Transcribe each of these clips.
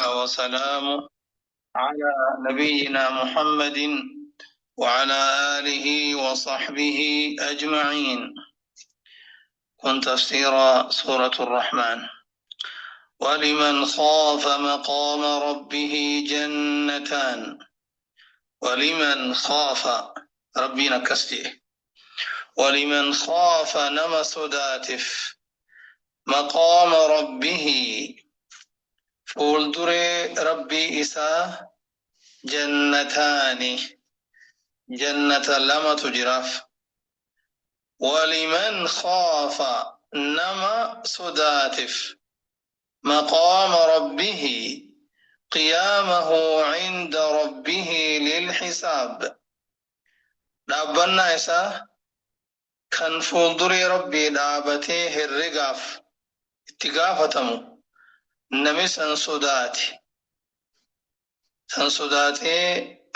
وسلامه على نبينا محمد وعلى آله وصحبه أجمعين. كن تفسير سورة الرحمن. ولمن خاف مقام ربه جنتان. ولمن خاف ربنا كستيه. ولمن خاف نما صداتف مقام ربه fuulduree Rabbii isaa jannataani, jannata lamatu jiraaf. Waliman khaafa nama sodaatif maqaama rabbihi qiyaamahu cinda rabbihi lilxisaab, dhaabbannaa isaa kan fuulduree Rabbii dhaabatee herregaaf itti gaafatamu nami san sodaate, san sodaatee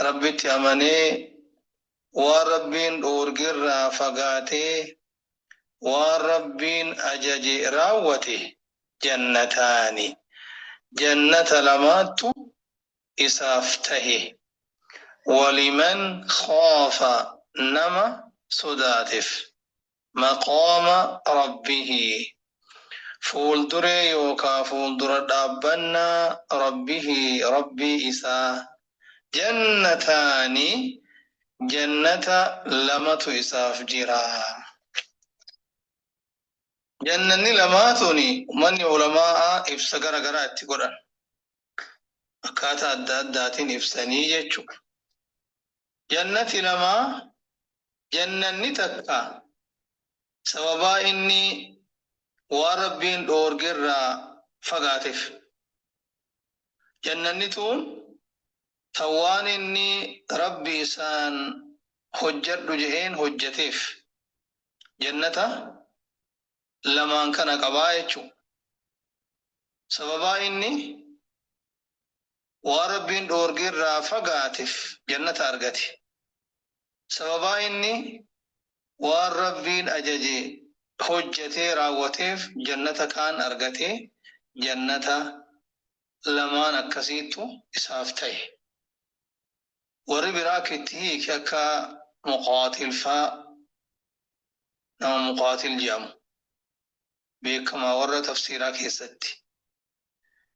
Rabbitti amanee waan Rabbiin dhoorgerraa fagaatee waan Rabbiin ajaje raawwate jannataani, jannata lamaattu isaaf tahe. Waliman khaafa nama sodaatef maqaama rabbihi fuulduree yookaa fuuldura dhaabbannaa rabbihi Rabbii isaa jannataani, jannata lamatu isaaf jira. Jannanni lamaa tuni ummanni ulamaa'aa ibsa gara garaa itti godhan. Akkaataa adda addaatiin ibsanii jechu. Jannati lamaa, jannanni takka sababaa inni waan Rabbiin dhoorgerraa fagaatef. Jannanni tuun tan waan inni Rabbi isaan hojjadhu je'een hojjateef. Jannata lamaan kana qabaa jechu. Sababaa inni waan Rabbiin dhoorgerraa fagaatef jannata argate. Sababaa inni waan Rabbiin ajaje hojjatee raawwateef jannata kaan argate. Jannata lamaan akkasiittu isaaf tahe. Warri biraa akka itti hiike, akka Muqaatil faa, nama Muqaatil je'amu beekamaa warra tafsiiraa keessatti.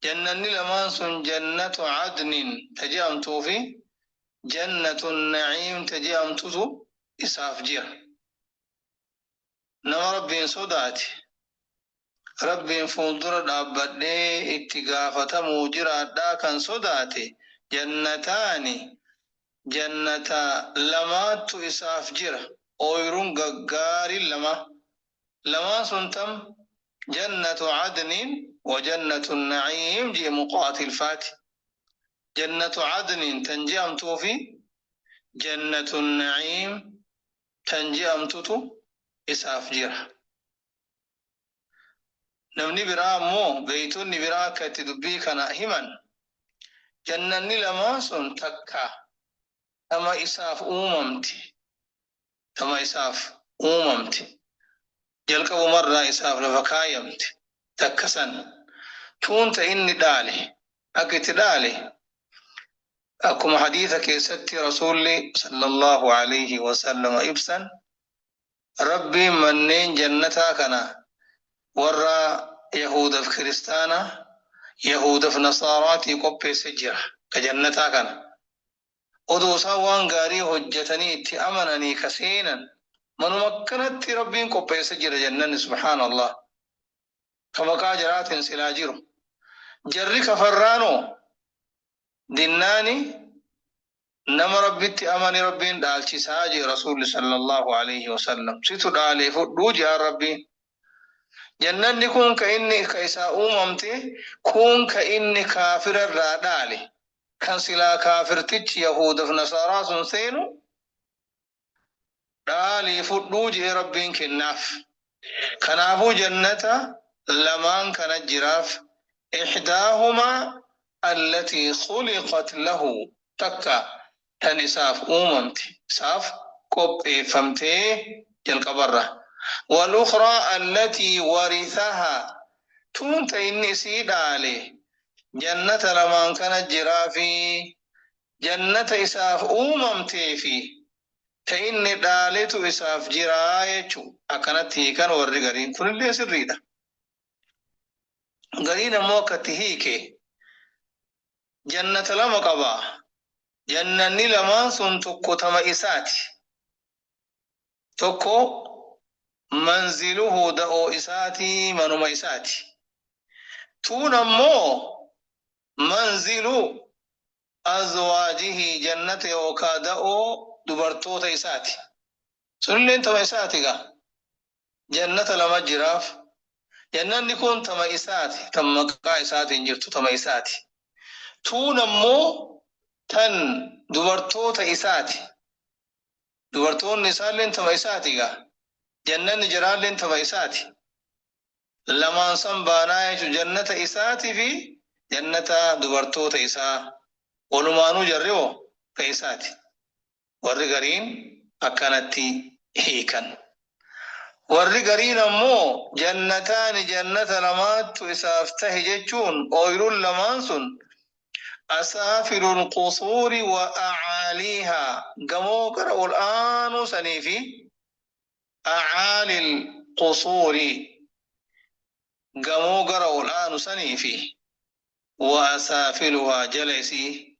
Jannanni lamaan sun jannatu adnin ta je'amtuufi jannatu na'iim ta je'amtutu isaaf jira. Nama Rabbiin sodaate, Rabbiin fuuldura dhaabbadhee itti gaafatamuu jiraadhaa kan sodaate jannataani, jannata lamaattu isaaf jira, ooyrun gaggaariin lama. Lamaan sun tam? Jannatu adnin wa jannatu na'iim je'e Muqaatil faati. Jannatu adnin tan je'amtuufi jannatu na'iim tan je'amtutu isaaf jira. Namni biraa ammoo, beeytonni biraa akka itti dubbii kana himan, jannanni lamaan sun takka tama isaaf uumamte, tama isaaf uumamte, jalqabumarraa isaaf lafa kaayamte takka san. Tuun ta inni dhaale, akka itti dhaale akkuma hadiisa keessatti Rasuulli sallallaahu alayhi wasallama ibsan, Rabbiin manneen jannataa kana warra yahuudaf kiristaana, yahuudaf nasaaraatii qopheesse jira. Ka jannataa kana odoo isaan waan gaarii hojjatanii itti amananii ka seenan manuma akkanatti Rabbiin qopheesse jira jannanni, subhaanallah, ka maqaa jaraatiin silaa jiru. Jarri kafarraanoo dinnaani nama Rabbitti amane Rabbiin dhaalchisaa jee Rasuulli sallallaahu alayhi wasallam. Situ dhaalee fudhuu je'aan Rabbiin. Jannanni kun ka inni ka isaa uumamte, kun ka inni kaafira irraa dhaale, kan silaa kaafirtichi yahuudaf nasaaraa sun seenu dhaalii fudhuu je'ee Rabbiin kennaaf. Kanaafuu jannata lamaan kana jiraaf. Ihdaahumaa allatii khuliqat lahu, takka tan isaaf uumamte, isaaf qopheeffamtee jalqabarra. Wal ukhraa allatii warithahaa, tuun ta inni isii dhaale. Jannata lamaan kana jiraa fi jannata isaaf uumamtee fi ta inni dhaaletu isaaf jiraa jechuu. Akkanatti hiikan warri gariin. Kunillee sirriidha. Gariin ammoo akkatti hiike, jannata lama qaba. Jannanni lamaan sun tokko tama isaati, tokko manziluhu, da'oo isaati, manuma isaati. Tuun ammoo manzilu azwaajihi, jannata yookaa da'oo dubartoota isaati. Sunilleen tama isaati gaa. Jannata lama jiraaf. Jannanni kun tama isaati, tan maqaa isaatiin jirtu tama isaati. Tuun ammoo tan dubartoota isaati. Dubartoonni isaalleen tama isaati gaa. Jannanni jiraalleen tama isaati. Lamaan san baanaa jechuun jannata isaatii fi jannata dubartoota isaa. Walumaanuu jarri hoo ka isaati. Warri gariin akkanatti hiikan. Warri gariin ammoo jannataani, jannata lamaattu isaaf tahe jechuun, ooyruun lamaan sun asaafilul qusuuri wa acaaliihaa, gamoo gara ol aanuu sanii fi acaalil qusuuri, gamoo gara ol aanu sanii fi wa asaafiluhaa, jala isii,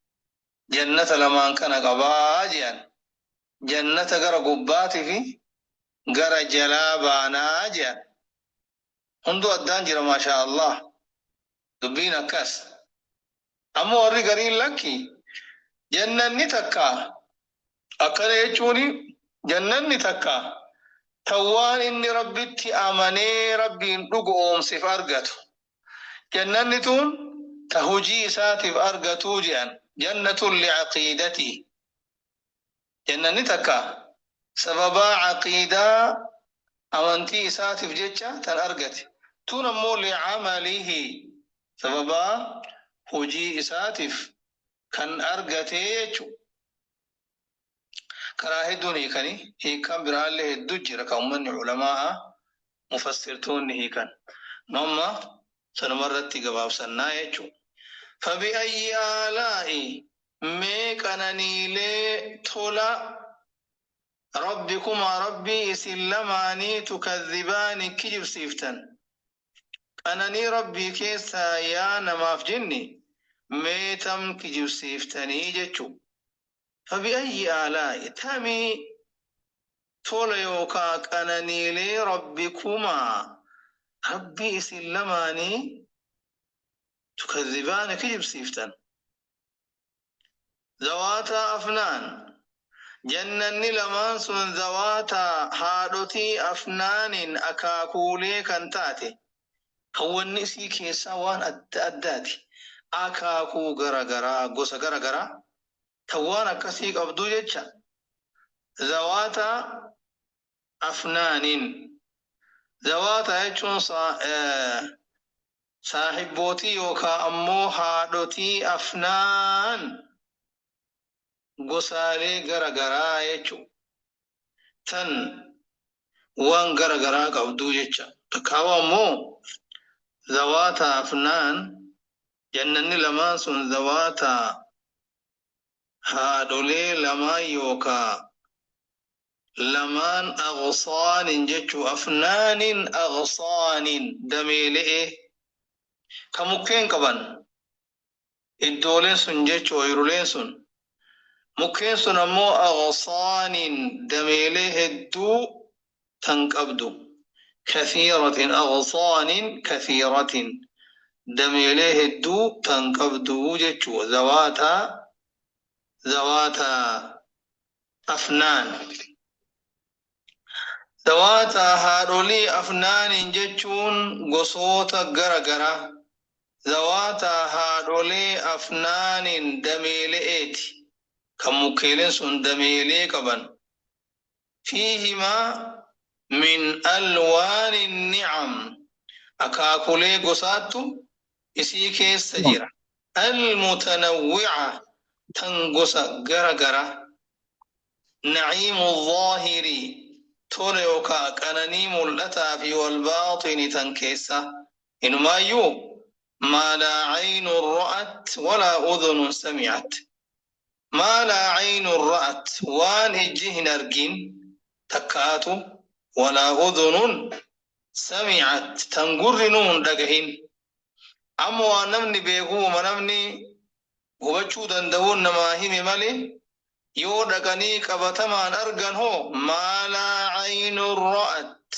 jannata lamaan kana qabaa je'an. Jannata gara gubbaati fi gara jalaa baanaa je'an. Hunduu addaan jira, maashaa Allah. Dubbiin akkas. Ammoo warri gariin lakki, jannanni takka akkana jechuun, jannanni takka tan waan inni Rabbitti amanee Rabbiin dhugu oomsif argatu. Jannanni tun ta hujii isaatiif argatuu je'an. Jannatun licaqiidatii. Jannanni takka sababaa aqiidaa, amantii isaatiif jecha tan argate. Tun ammoo licamalihi, sababaa hujii isaatiif kan argate jechu. Karaa hedduun hiikanii, hiikkaan biraallee hedduu jira kan ummanni ulamaa'a mufassirtoonni hiikan. Nu amma sanuma irratti gabaabsannaa jechu. Fabi'ayyi aalaa'i, mee qananiilee tola, rabbikumaa, Rabbii isin lamaanii, tukadhibaani, kijibsiiftan? Qananii Rabbii keessaa yaa namaaf jinni mee tam kijibsiiftanii jechu. Fabi'ayyi aalaa'i, tamii tola yookaa qananiilee, rabbikumaa, Rabbii isin lamaanii, tukadhibaani, kijibsiiftan? Zawaataa afnaan, jannanni lamaan sun, zawaataa, haadhotii, afnaanin, akaakuulee kan taate, kan wanni isii keessaa waan adda addaati, akaakuu gara garaa, gosa gara garaa tan waan akkasii qabduu jecha. Zawaataa afnaanin, zawaataa jechuun saahibbootii yookaa ammoo haadhotii, afnaan, gosaalee gara garaa jechu, tan waan gara garaa qabduu jecha. Takkaawu ammoo zawaataa afnaan, jannanni lamaan sun zawaataa, haadholee lamaan yookaa lamaan, aghsaanin jechuu, afnaanin, aghsaanin, dameele'ee ka mukkeen qaban. Iddooleen sun jechu, oyruleen sun, mukkeen sun ammoo aghsaanin, dameelee hedduu tan qabdu, kathiiratin, aghsaanin kathiiratin, dameelee hedduu tan qabdu jechu. Zawaataa afnaan, zawaataa, haadholii, afnaanin jechuun gosoota gara garaa, zawaataa, haadholee, afnaanin, dameele'eeti, kan mukkeeleen sun dameelee qaban. Fiihimaa min alwaani ni'am, akaakulee gosaattu isii keessa jira, almutanawwi'a, tan gosa gara gara. Naciimu zaahiri, tola yookaa qananii mul'ataa, fi walbaaxini, tan keessa. Inumaayyuu Maa laa caynun ra'at walaa udhunun sami'at. Maa laa caynun ra'at, waan ijji hin argin takkaatu, walaa udhunun sami'at, tan gurrinuu hin dhagahin. Amma waan namni beekuuma namni hubachuu danda'uun namaa hime malee, yoo dhaqanii qabatamaan argan hoo, maa laa caynun ra'at,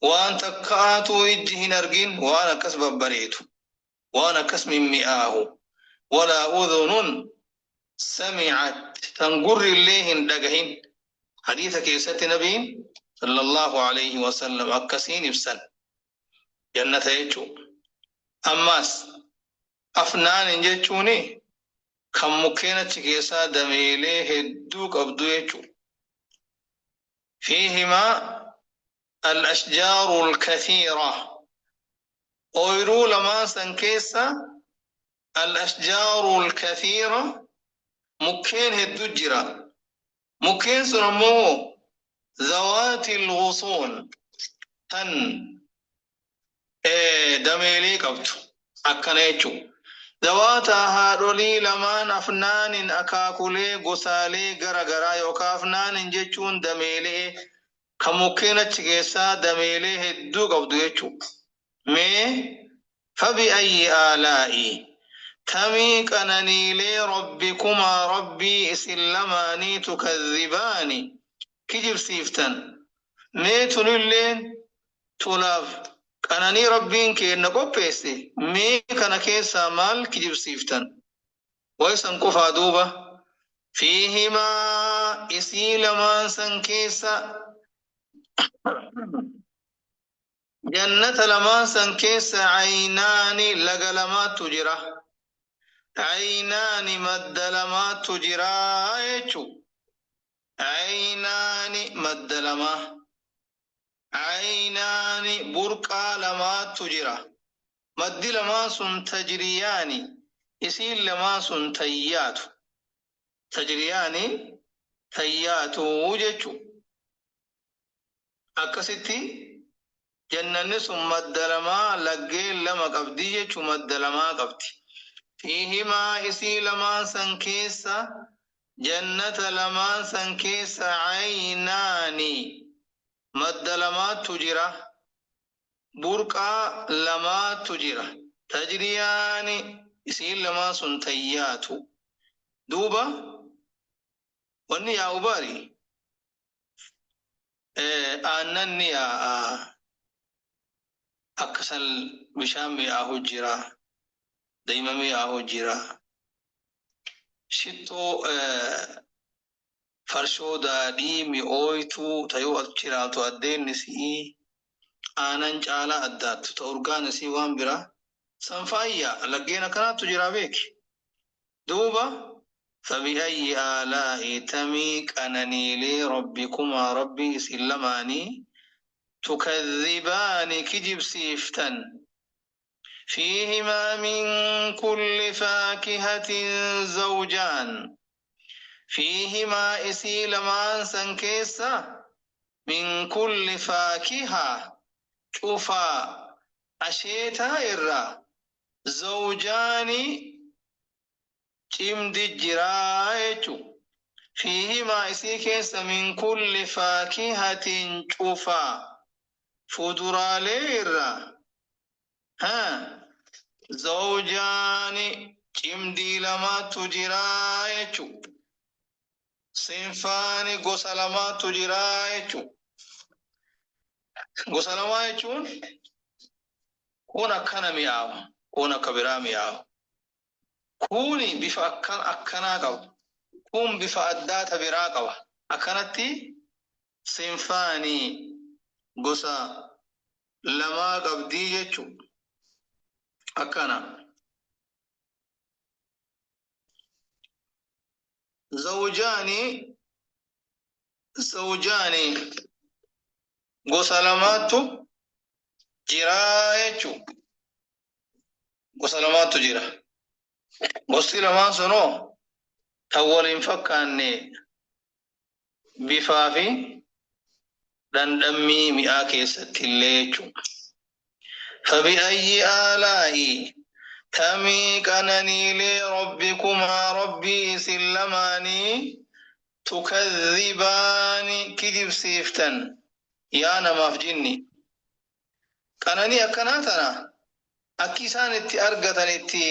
waan takkaatu ijji hin argin, waan akkas babbareedu, waan akkas mimmi'aahu, walaa udhunun sami'at, tan gurri illee hin dhagahin. Hadiisa keessatti Nabiin sallallahu alayhi wasallam akkasiin ibsan jannata jechuu. Ammaas afnaanin jechuuni kan mukkeen achi keessaa dameelee hedduu qabdu jechuu. Fiihimaa al-ashjaaru al-kathiira, ooyruu lamaan san keessa, al-ashjaaru al-kathiira, mukkeen hedduu jira. Mukkeen sun ammoo zawaati al-ghusuun, tan dameelee qabdu akkana jechuu. Zawaata haadholii lamaan, afnaanin akaakulee gosaalee gara garaa, yookaan afnaanin jechuun dameelee, kan mukkeen achi keessaa dameelee hedduu qabdu jechuu. Mee fabi'ayyi aalaa'i, tamii qananiilee, rabbikumaa, Rabbii isin lamaanii, tukadhibaani, kijibsiiftan? Mee tunilleen tolaaf qananii Rabbiin keenna qopheesse, mee kana keessaa maal kijibsiiftan? Waysan qofaa duuba, fiihimaa, isii lamaan san keessa, jannata lamaan san keessa, caynaani, laga lamaattu jira. Caynaani, madda lamaattu jira jechu. Caynaani, madda lamaa. Caynaani, burqaa lamaattu jira. Maddi lamaan sun tajriyaani, isiin lamaan sun tayyaatu. Tajriyaani, tayyaatu jechu. Akkasitti jannanni sun madda lamaa, laggeen lama qabdi jechu, madda lamaa qabdi. Fiihimaa, isii lamaan san keessa, jannata lamaan san keessa, caynaani, madda lamaattu jira, burqaa lamaattu jira. Tajriyaani, isiin lamaan sun tayyaatu. Duuba wanni yaa'u bari aannan ni yaa'a, akkasan bishaan mi'aahu jira, daa'ima mi'aahu jira, shittoo, farshoo, daadhii mi'ooytuu tayuu as jiraatu, addeenni si'ii aanan caalaa addaattu, ta urgaan isii waan biraa san faayya, laggeen akkanaattu jira beeki. Duuba fabi'ayyi aalaa'i, tamii qananiilee, rabbikumaa, Rabbii isin lamaanii, tukadhibaani, kijibsiiftan? Fiihimaa min kulli faakihatin zawjaan. Fiihimaa, isii lamaan san keessa, min kulli faakiha, cufaa asheetaa irraa, zawjaani, cimdi jiraa jechu. Fiihimaa, isii keessa, min kulli faakihatin, cufaa fuduraalee irraa, ha zawjaani, cimdii lamaatu jiraa jechu. Sinfaani, gosa lamaatu jiraa jechu. Gosa lamaa jechuun kun akkana mi'aawa, kun akka biraa mi'aawa, kuni bifa akkan akkanaa qaba, kun bifa addaata biraa qaba. Akkanatti sinfaani, gosa lamaa qabdii jechu akkana. Zawjaani, zawjaani, gosa lamaattu jiraa jechu. Gosa lamaattu jira. Gosti lamaan sunoo tan waliin fakkaanne bifaa fi dhandhammii mi'aa keessatti illee jechu. Fabi'ayyi aalaa'i Tamii qananiilee rabbikumaa rabbii isin lamaanii tukadhibaani kijibsiiftan yaa namaaf jinni. Qananii akkanaa tana akki isaan itti argatan itti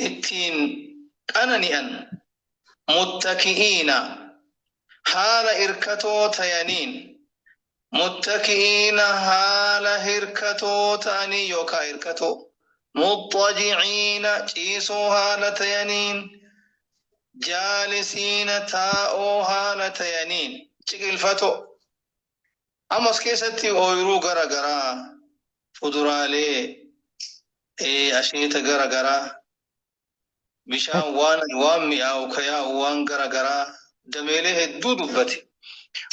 ittiin qanani'an muttaki'iina haala irkatoo tayaniin muttaki'iina haala hirkatoo ta'anii yookaa irkatoo muxxajiciina ciisoo haala tayaniin jaalisiina taa'oo haala tayaniin ciqilfatoo. Ammas keessatti ooyiruu gara garaa, fuduraalee, asheeta gara garaa, bishaan waan waan mi'aawu ka yaa'u waan gara garaa dameelee hedduu dubbate.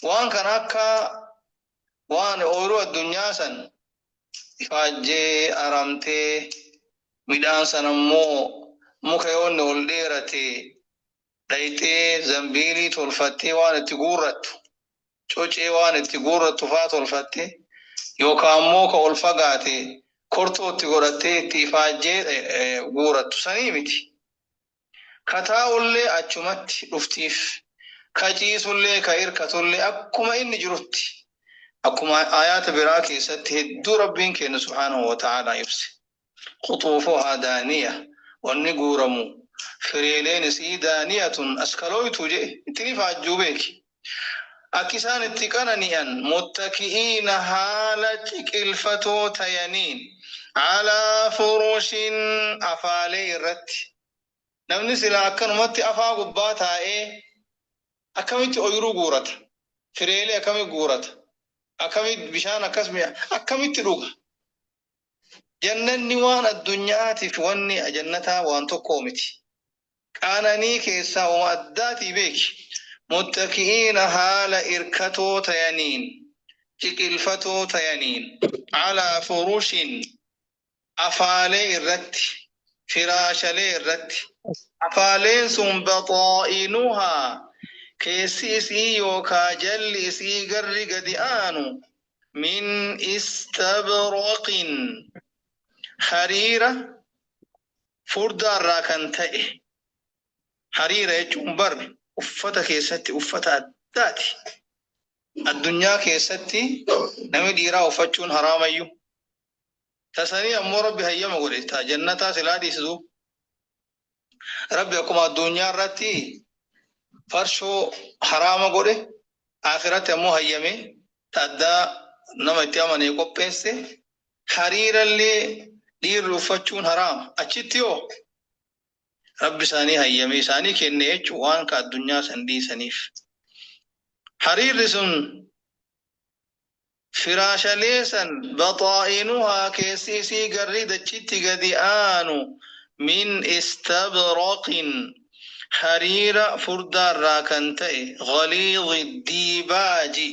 Waan kana akka waan ooyiruu addunyaa san ifaajjee aramtee midhaan san ammoo muka yoonni ol dheerate dhayxee zambiilii tolfattee waan itti guurrattu cocee waan itti guurrattu faa tolfattee yookaan ammoo ka ol fagaate kortoo itti godhattee itti ifaajjee guurrattu sanii miti. Ka taa'ullee achumatti dhuftiif, ka ciisullee ka hirkatullee akkuma inni jirutti akkuma aayaata biraa keessatti hedduu Rabbiin keenya subhaanahu wa ta'aalaa ibse. Quxuufuhaa daaniya wanni guuramu fireeleen isii daaniyatun askalooytu jedhe ittiin ifaajjuu beeki. Akki isaan itti qanani'an muttaki'iina haala ciqilfatoo tayaniin alaa furushin afaalee irratti. Namni silaa akkanumatti afaa gubbaa taa'ee akkamitti oyiruu guurata? Fireelee akkamitti guurata? Akkamitti bishaan akkas mi'a? Akkamitti dhuga? Jannanni waan addunyaatiif wanni jannataa waan tokkoo miti. Qananii keessaa uma addaatii beeki. Muttaki'iina haala irkatoo tayaniin, ciqilfatoo tayaniin, alaa furushin afaalee irratti, firaashalee irratti. Afaaleen sun baxaa'inuhaa keessi isii yookaa jalli isii garri gadi aanu min istabraqin hariira furdaa irraa kan ta'e. Hariira jechuun bar uffata keessatti uffata addaati. Addunyaa keessatti namni dhiiraa uffachuun haraamayyuu. Tasanii ammoo Rabbi hayyama godhe ta jannataa silaa dhiisisu. Rabbi akkuma addunyaa irratti farshoo haraama godhe akhiratti ammoo hayyame ta addaa nama itti amanee qopheesse. Hariirallee dhiirri uffachuun haraama. Achitti yoo Rabbi isaanii hayyame isaanii kenne jechuun waan ka addunyaa san dhiisaniif. Hariirri sun firaashalee san baxaa'inuhaa keessi isii garri dachitti gadi aanu min istabraqin hariira furdaarraa kan ta'e ghaliidhi diibaaji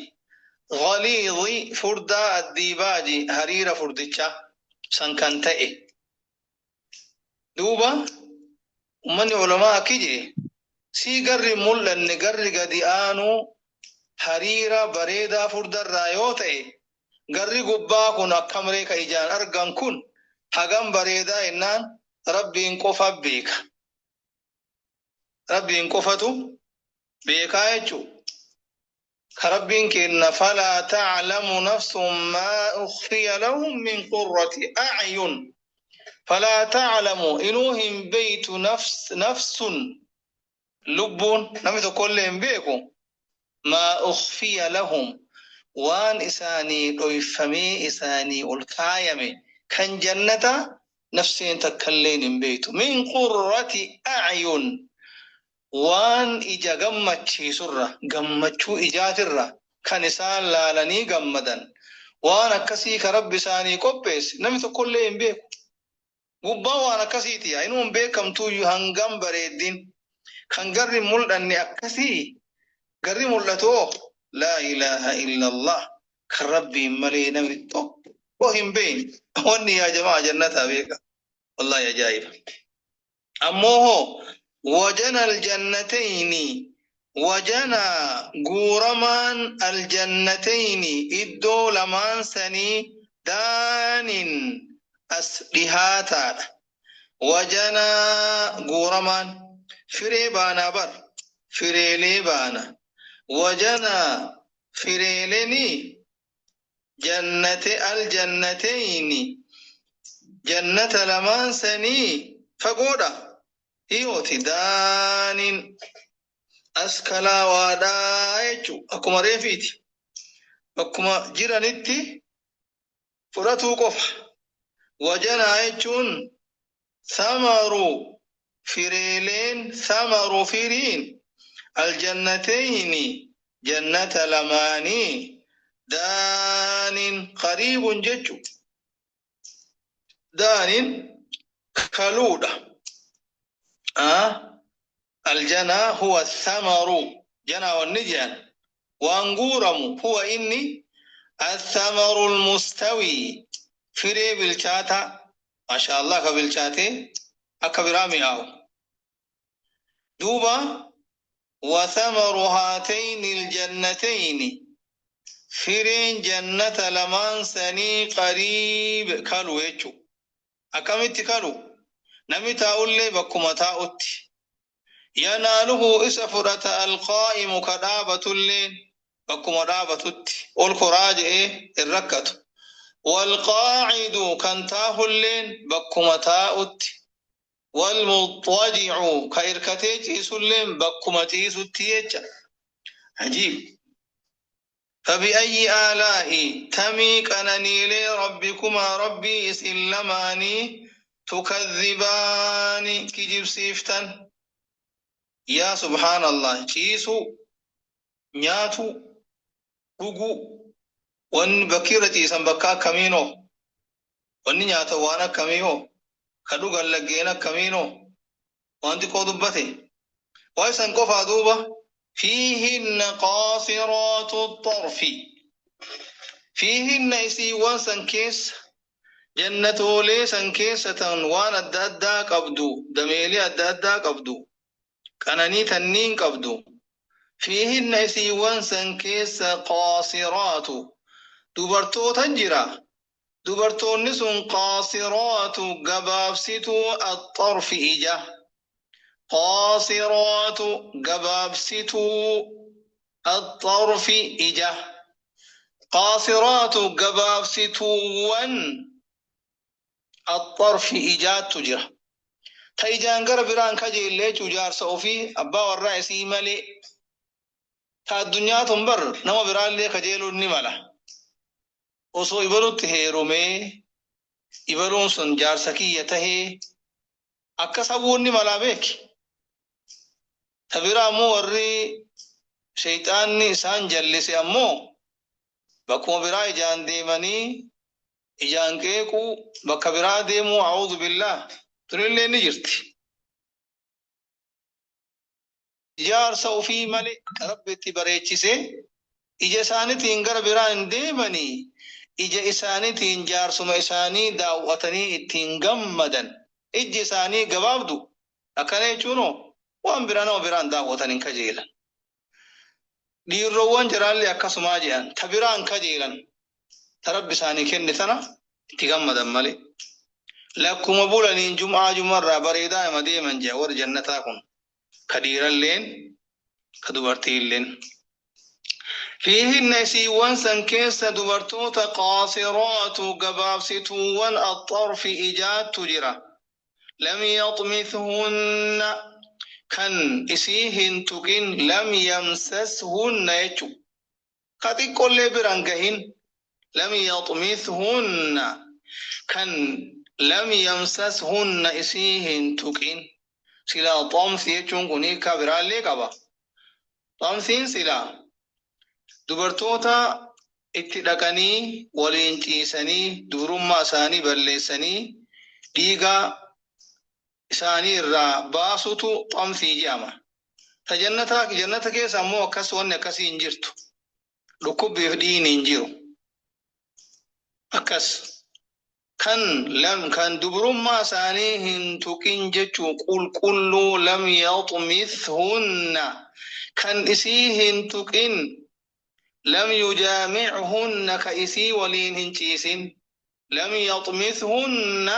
ghaliidhi furdaa addiibaaji hariira furdichaa san kan ta'e. Duuba ummanni ulamaa akki jee sii garri mul'anne garri gadi aanuu hariira bareedaa furdarraa yoo ta'e garri gubbaa kun akkamree ka ijaan argan kun hagam bareedaa jennaan Rabbiin qofa beeka. Rabbiin qofatu beekaa jechuu. Ka Rabbiin keenna falaa ta'lamu nafsun maa ukhfiya lahum min qurrati a'yun falaa ta'lamu inuu hin beeytu nafsun lubbuun namni tokkollee hin beeku maa ukhfiya lahum waan isaanii dhoyfamee isaanii ol kaayame kan jannataa nafseen takkalleen hin beeytu min qurrati a'yun waan ija gammachiisurra, gammachuu ijaatirra kan isaan laalanii gammadan, waan akkasii ka Rabbi isaanii qopheesse namni tokkollee hin beeku. Gubbaan waan akkasiiti yaa inuu hin beekamtuuyyu hangam bareeddin. Kan garri hin muldhanne akkasii garri mul'atu hoo laa ilaaha illallah kan Rabbiin malee namni tokko hin beekne. Wanni yaa jamaa jannataa beeka. Wallaahi ajaa'iba. Ammoo hoo wajana aljannatayni wajana guuramaan aljannatayni iddoo lamaan sanii daanin as dhihaataadha. Wajanaa guuramaan firee baanaa bar fireelee baana. Wajanaa fireeleni jannate aljannateyni jannata lamaan sanii fagoodha hiyooti daanin as kalaawaadhaa jechu akkuma reefiiti bakkuma jiranitti fudhatuu qofa. Wajanaa jechuun samaru fireeleen samaru firiin aljannateyni jannata lamaanii daanin qariibun jechu daanin kaluudha. Aljanaa huwa samaru janaa wanni jedhan waan guuramu huwa inni athamaru almustawi firee bilchaata masha Allah ka bilchaate akka biraa mi'aawu. Duuba wathamaru haatayni aljannatayni fireen jannata lamaan sanii qariib kalu jechu. Akkamitti kalu? Namni taa'ullee bakkuma taa'utti. Yanaaluhu isa fudhata alqaa'imu ka dhaabatulleen bakkuma dhaabatutti ol koraa je'ee hin rakkatu. Walqaacidu kan taahulleen bakkuma taa'utti. Walmuxajicu ka irkatee ciisulleen bakkuma ciisutti jecha. Ajiib. Fabi'ayyi aalaa'i tamii qananiilee rabbikumaa rabbii isin lamaanii tukadhibaani kijibsiiftan. Yaa subhaanallah ciisuu nyaatuu dhuguu wanni bakki irra ciisan bakka akkamiinoo wanni nyaatan waan akkamii hoo ka dhugan laggeen akkamiinoo waan xiqqoo dubbate waa isan qofaa duuba fiihinna qaasiraatu xarfi fiihinna isiiwwan san keessa jannatoolee san keessa tan waan adda addaa qabdu dameelee adda addaa qabdu qananii tanniin qabdu fiihinna isiiwwan san keessa qaasiraatu dubartootan jira dubartoonni sun qaasiraatu gabaabsituu axxarfi ija qaasiraatu gabaabsituu axxarfi ija qaasiraatu gabaabsituuwwan axxarfi ijaattu jira ta ijaan gara biraan kajeellee jechuu jaarsa ofii abbaa warraa isii malee ta addunyaa tun bar nama biraallee kajeeluun ni mala osoo ibalutti heerumee ibaluun sun jaarsa kiyya tahee akkas hawwuun ni malaa beeki. Ta biraa ammoo warri sheyxaanni isaan jallise ammoo bakkuma biraa ijaan deemanii ijaan qeequu bakka biraa deemuu a'uudhu billaah tunillee ni jirti. Jaarsa ofii malee Rabbi itti bareechisee ija isaaniitiin gara biraa hin deemanii ija isaaniitiin jaarsuma isaanii daawwatanii ittiin gammadan. Ijji isaanii gabaabdu akkana jechuun waan biraa nama biraan daawwatan hin kajeelan. Dhiirroowwan jiraallee akkasumaa jedhan ta biraan kajeelan ta Rabbi isaanii kenne tana itti gammadan malee. Lakkuma bulaniin jum'aa jumarraa bareedaa ima deeman jedha warri jannataa kun. Ka dhiiralleen ka dubartiilleen. Fiihinna isiiwwan san keessa dubartoota qaasiraatu gabaabsituuwwan axxarfi ijaattu jira. Lam yaxmithunna kan isii hin tuqin lam yamsashunna jechu. Ka xiqqollee biran gahin lam yaxmithunna kan lam yamsashunna isii hin tuqin. Silaa xamsi jechuun kun hiikaa biraallee qaba. Xamsiin silaa dubartoota itti dhaqanii waliin ciisanii dubrummaa isaanii balleessanii dhiiga isaanii irraa baasutu xamsii jedhama. Ta jannata keessa ammoo akkas wanni akkasii hin jirtu. Dhukkubbiif dhiigni hin jiru. Akkas kan lam kan dubrummaa isaanii hin tuqin jechuu qulqulluu lam yaxmithunna kan isii hin tuqin lam yujaamichunna ka isii waliin hin ciisin lam yaxmithunna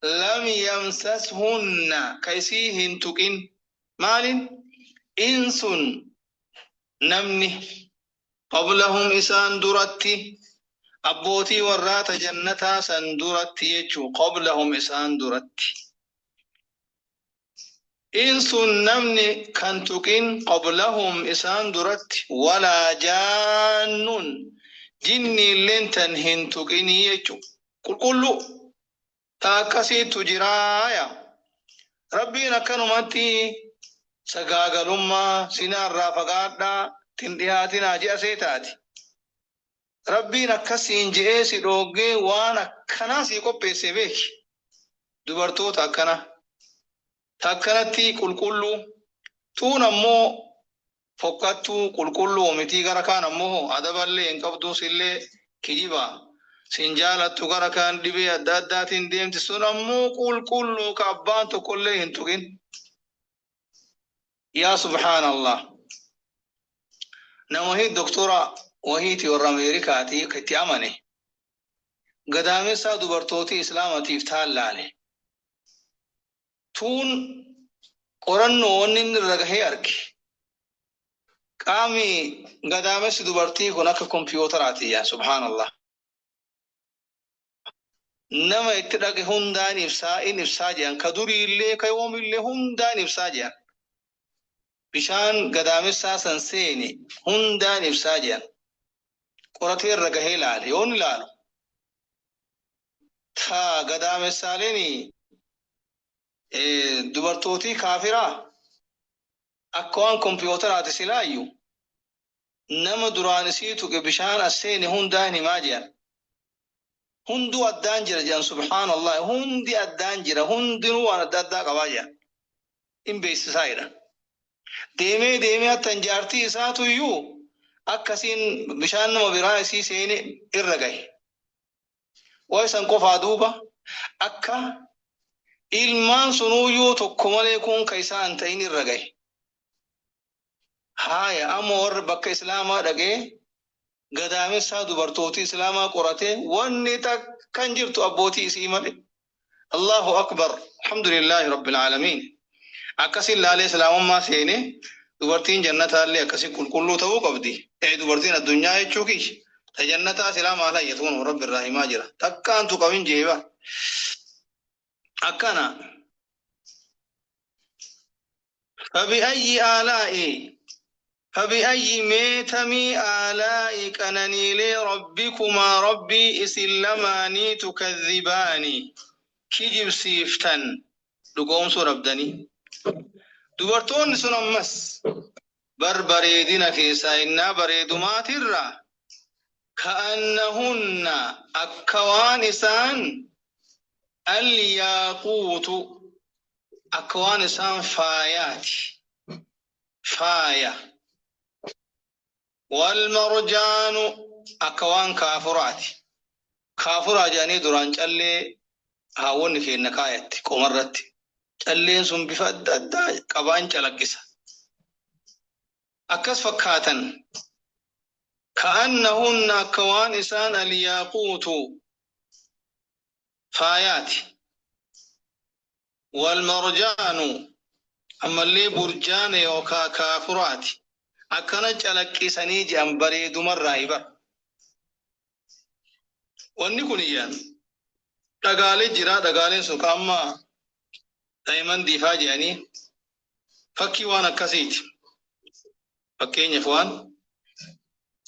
Lam yamsashunna ka isii hin tuqin. Maalin? Insun namni qablahum isaan duratti, abbootii warraa ta jannataa san duratti jechuu, qablahum isaan duratti. Insun namni kan tuqin qablahum isaan duratti, walaa jaannun jinniilleen tan hin tuqinii jechuu. Qulqulluu ta akkasiitu jiraaya. Rabbiin akkanumatti sagaagalummaa sinaarraa fagaadhaa tin dhihaatinaa je'a seetaati. Rabbiin akkasiin je'ee si dhooggee waan akkanaa sii qopheesse beeki. Dubartoota akkana ta akkanatti qulqulluu, tuun ammoo fokkattuu qulqulluu mitii, gara kaan ammoo adaballee hin qabduu, sillee kijiba sin jaalattu, gara kaan dhibee adda addaatiin deemti, sun ammoo qulqulluu ka abbaan tokkollee hin tuqin. Yaa subhaanallah, nama wahii doktora wahiiti warra Ameerikaati itti amane gadaamessaa dubartootii islaamatiif taallaale. Tuun qorannoo wanni inni irra gahee arge, qaami gadaamessi dubartii kun akka kompiyootaraati. Yaa subhaanallah, nama itti dhaqe hundaan ibsaa in ibsaa jedhan, ka duriillee ka yoomillee hundaan ibsaa jedhan, bishaan gadaamessaa san seene hundaan ibsaa jedhan. Qoratee irra gahee ilaale. Yoon ilaalu ta gadaamessaaleen dubartootii kaafiraa akka waan kompiyootaraati silaayyuu, nama duraan isii tuqe bishaan as seene hundaan himaa jedhan. Hunduu addaan jira jedhan. Subhaanallah, hundi addaan jira, hundinuu waan adda addaa qabaa jedhan, in beeksisaa jedhan. Deemee deemee hattan jaartii isaatu iyyuu akkasiin bishaan nama biraa isii seene irra gahe. Waa isan qofaa duuba akka ilmaan sunuyyuu tokko malee kun ka isaa hin ta'in irra gahe. Haaya, amma warri bakka islaamaa dhaqee gadaamessaa dubartootii islaamaa qoratee wanni takkan jirtu abbootii isii malee. Allahu akbar, alhamdulillahi rabbil aalamiin. Akkasin laalee islaamummaa seene. Dubartiin jannataallee akkasi qulqulluu ta'uu qabdi. Ee, dubartiin addunyaa jechuu kiyya. Ta jannataa silaa maal hayyatuun rabbi irraa himaa jira, takkaan tuqamin jeeba akkana. فبأي آلاء، فبأي meetamii، آلاء qananiilee، ربكما rabbii isin lamaanii، تكذبان kijibsiiftan, dhugoomsuu dhabdanii? Dubartoonni sun ammas bar bareedina keessaa innaa bareedumaatirra كأنهن akka waan isaan الياقوت akka waan isaan faayaati, faaya، والمرجان akka waan kaafuraati. Kaafuraa jedhanii duraan callee haawwonni keenya kaayatti qomarratti. Calleen sun bifa adda addaa qabaan calaqqisa. Akkas fakkaatan. كأنهن akka waan isaan الياقوت faayaati، والمرجان ammallee burjaana yookaa kaafuraati. Akkana calaqqisanii jedhan bareedumarraa hibar. Wanni kun iyyaan dhagaalee jira. Dhagaaleen sun ka amma diamond faa jedhanii fakkii waan akkasiiti. Fakkeenyaaf waan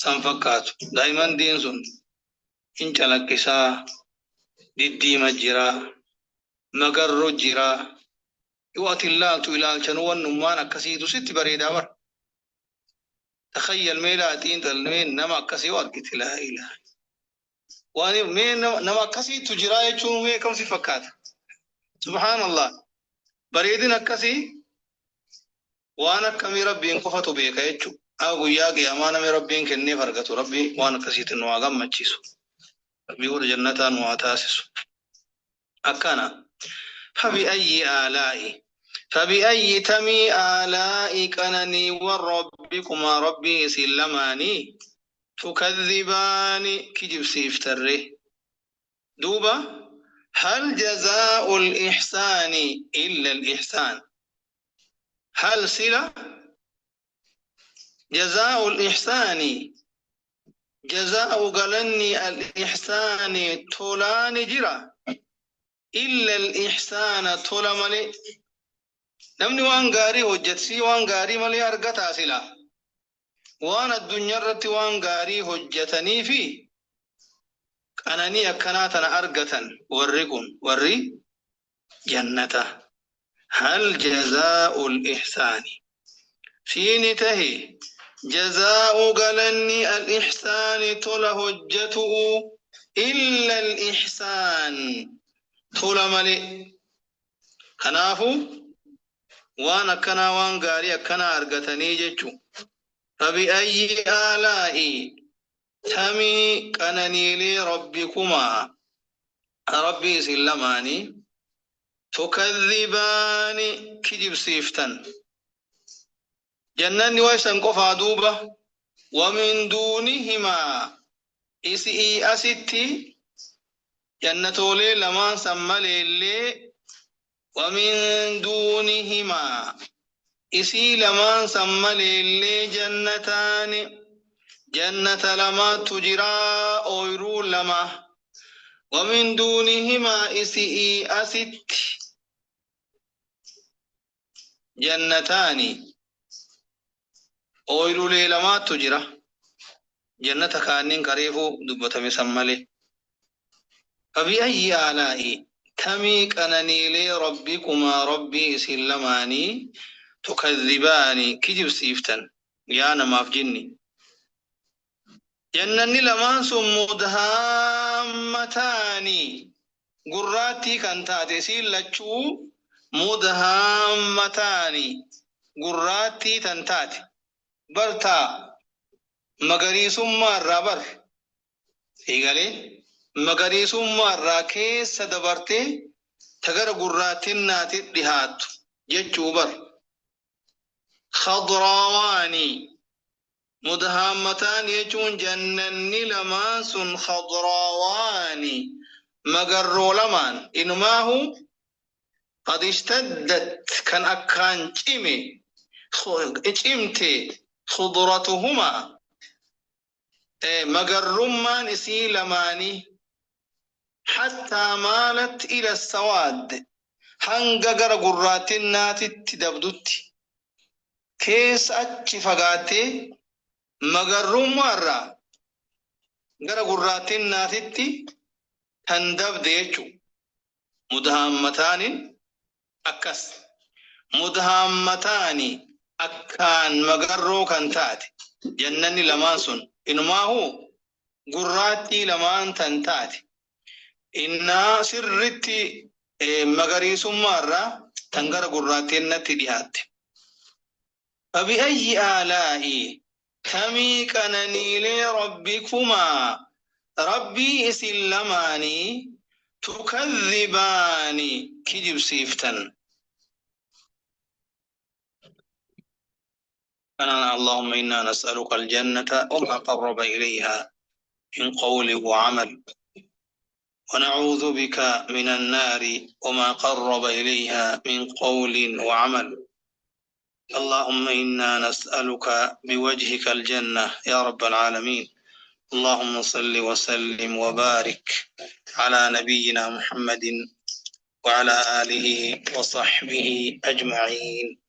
san fakkaatu. Diamondiin sun in calaqqisaa, diddiima jira, magarroo jira. Yoo ati ilaaltu ilaalchanuu wannummaan akkasiitu sitti bareedaa bara. تخيل mee laatiin mee nama akkasii yoo argite, لا إله. Waan mee nama akkasiitu jira jechuun mee kam si fakkaata? Subhaanallah. Bareedin akkasii waan akkamii rabbiin qofatu beeka jechuudha. Haa, guyyaa qiyaamaa namni rabbiin kenneef argatu, rabbi waan akkasiitiin nu haa gammachiisu. Rabbii warra jannataa nu haa taasisu. Akkana. فبأي آلاء، فبأي tamii، آلاء qananiiwwan، ربكما rabbii isin lamaanii، تكذبان kijibsiiftarre? Duuba Hal jazaa'ul ihsaani illa al-ihsaan. Hal sila jazaa'ul ihsaani jazaa'u galanni al-ihsaani tolaani jira illa al-ihsaana tola malee. Namni waan gaarii hojjetsii waan gaarii malee argataa sila. Waan addunyaa irratti waan gaarii hojjetanii fi qananii akkanaa tana argatan warri kun warri jannata. Hal jazaa'ul ihsaani. Siini tahe jazaa'u galanni al-ihsaani tola hojjetu'u illa al-ihsaan tola malee. Kanaafuu waan akkanaa waan gaarii akkanaa argatanii jechuun. Fabi'ayyi aalaa'i tamii qananiilee rabbikumaa rabbii isin lamaanii tukadhibaani kijibsiiftan. Jannanni waysan qofaa duuba wamin duunihimaa isi'ii asitti jannatoolee lamaan san maleellee wamin duunihimaa isii lamaan san maleellee jannataani jannata lamaatu jiraa ooyruu lama wamin duunihimaa isi'ii asitti jannataani ooyruulee lamaatu jira jannata kaannin kareefuu dubbatame san malee. Fabi'ayyi aalaa'i tamii qananiilee rabbikumaa rabbii isin lamaanii tukadhibaani kijibsiiftan yaa namaaf jinni. Jannanni lamaan sun mudhaammataani gurraattii kan taate isiin lachuu mudhaammataani gurraattii tan taate bartaa magariisummaa irraa bar eegalee magariisummaa irraa keessa dabartee tagara gurraattinnaatti dhihaattu jechuu bar. Khadraawaani mudhaammataan jechuun jannanni lamaan sun khadraawaani magarroo lamaan inumaahu qad ishtaddat kan akkaan cime cimte khudratuhumaa magarrummaan isii lamaanii hattaa maalat ila sawaad hanga gara gurraattinnaatitti dabdutti keessa achi fagaattee magarrummaa irraa gara gurraattinnaatitti kan dabde jechuu. Mudhaammataaniin akkas. Mudhaammataani akkaan magarroo kan taate jannanni lamaan sun inumaahu gurraattii lamaan tan taate innaa sirritti magariisummaa irraa tan gara gurraattinnatti dhihaatte. Fabi'ayyi aalaa'i kamii qananiilee rabbikumaa rabbii isin lamaanii tukadhibaani kijibsiiftan. اللهم إنا نسألك الجنة وما قرب إليها من قول وعمل ونعوذ بك من النار وما قرب إليها من قول وعمل. اللهم إنا نسألك بوجهك الجنة يا رب العالمين. اللهم صل وسلم وبارك على نبينا محمد وعلى آله وصحبه أجمعين.